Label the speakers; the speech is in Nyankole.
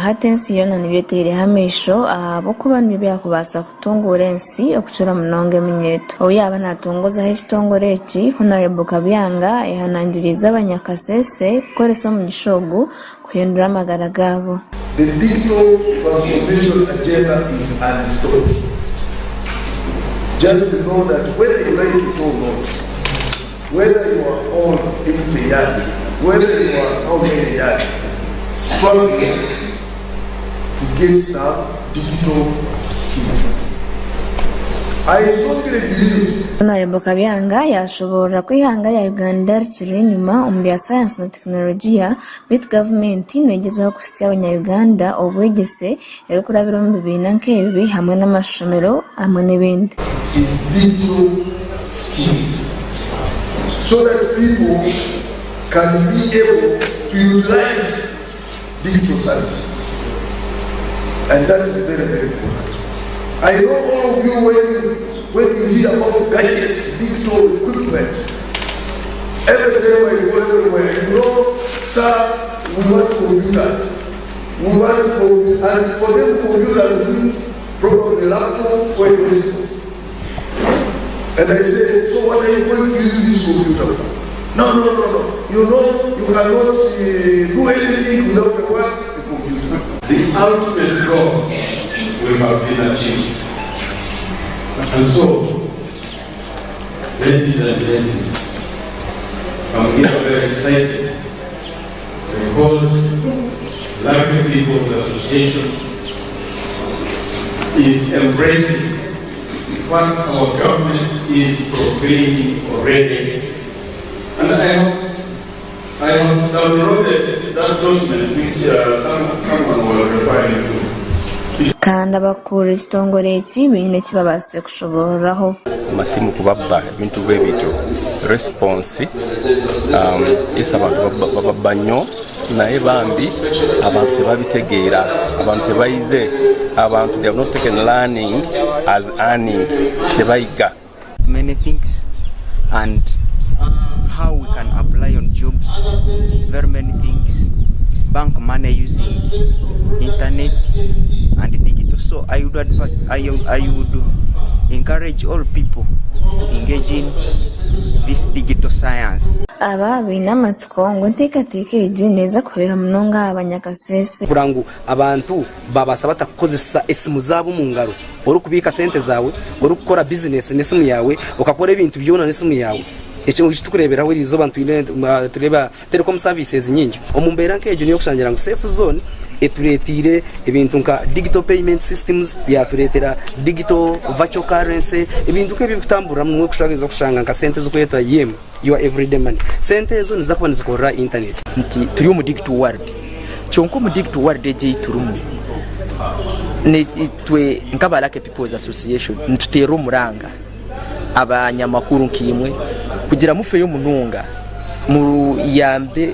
Speaker 1: Hati ensi yoona nibyo eteireho amaisho ahabw'okuba nibyo byakubaasa kutunguura ensi okukira munonga eminyeeto. Obu yaaba natongozaho ekitongore eki, Hon. Kabyanga ayehanangiriize abanya Kasese kukoresa omugisha ogu kuhindura amagara gaabo.
Speaker 2: The digital transformation agenda is unstoppable. Just know that whether you like it or not, whether you are old 80 years, whether you are how many years, struggling to get some digital skills. I strongly believe
Speaker 1: Hon. Kabyanga yaashoboorora ku eihanga rya Uganda rikiri enyima omu bya sayansi na tekinologiya beitu gavumenti neegyezaho kuhitsya abanya-Uganda obwegyese erikurabira omu bibiina nk'ebi hamwe n'amashomero hamwe n'ebindi.
Speaker 2: Is digital skills so that people can be able to utilize digital services and that is very very important. I know all of you when you hear about gadgets, digital equipment, every time I go everywhere, sir, we want computers. We want and for them computers means probably laptop or a desktop. And I say, so what are you going to use this computer for? No. You cannot do anything without a what? A computer.
Speaker 3: The ultimate goal will have been achieved. And so, ladies and gentlemen, I'm here very excited because Lucky People's Association is embracing what our government is proclaiming already. And I have downloaded that document which someone was referring to.
Speaker 1: Kandi abakukurira ekitongore eki baine eki babaasize kushobororaho.
Speaker 4: Amasimu kubabba ebintu bwe bityo response yes abantu bababba nnyo naye bambi abantu tebabitegeera abantu tebayize abantu they have not taken learning as earning tebayiga.
Speaker 5: Many things and how we can apply on jobs, very many things, bank money using internet and digital. So I would encourage all people engage in this digital science.
Speaker 1: Aba baine amatsiko ngu enteekateeka egi neeza kuhwera munonga aha banyakasese.
Speaker 6: Kugira ngu abantu babaasa batakukozesa esimu zaabo omu ngaro orikubiika sente zaawe orikukora bizinesi n'esimu yaawe okakora ebintu byona n'esimu yaawe ekyo ekitukureeberaho eri izooba twine tureeba telecom services nyingi omu mbeera nk'egyo niyo kushangira ngu safe zone etureetiire ebintu nka digital payment systems yatureetera digital virtual currency ebintu nk'ebyo ebikutamburira mumwe kushageza kushanga nka sente ezikwetwa yem your everyday money sente ezo niza kuba nizikorera internet.
Speaker 7: Nti turi omu digital world kyonka omu digital world egi ei turimu itwe nk'aba Lucky People's Association nituteera omuranga abanyamakuru nkaimwe kugira mufeyo munonga muyambe.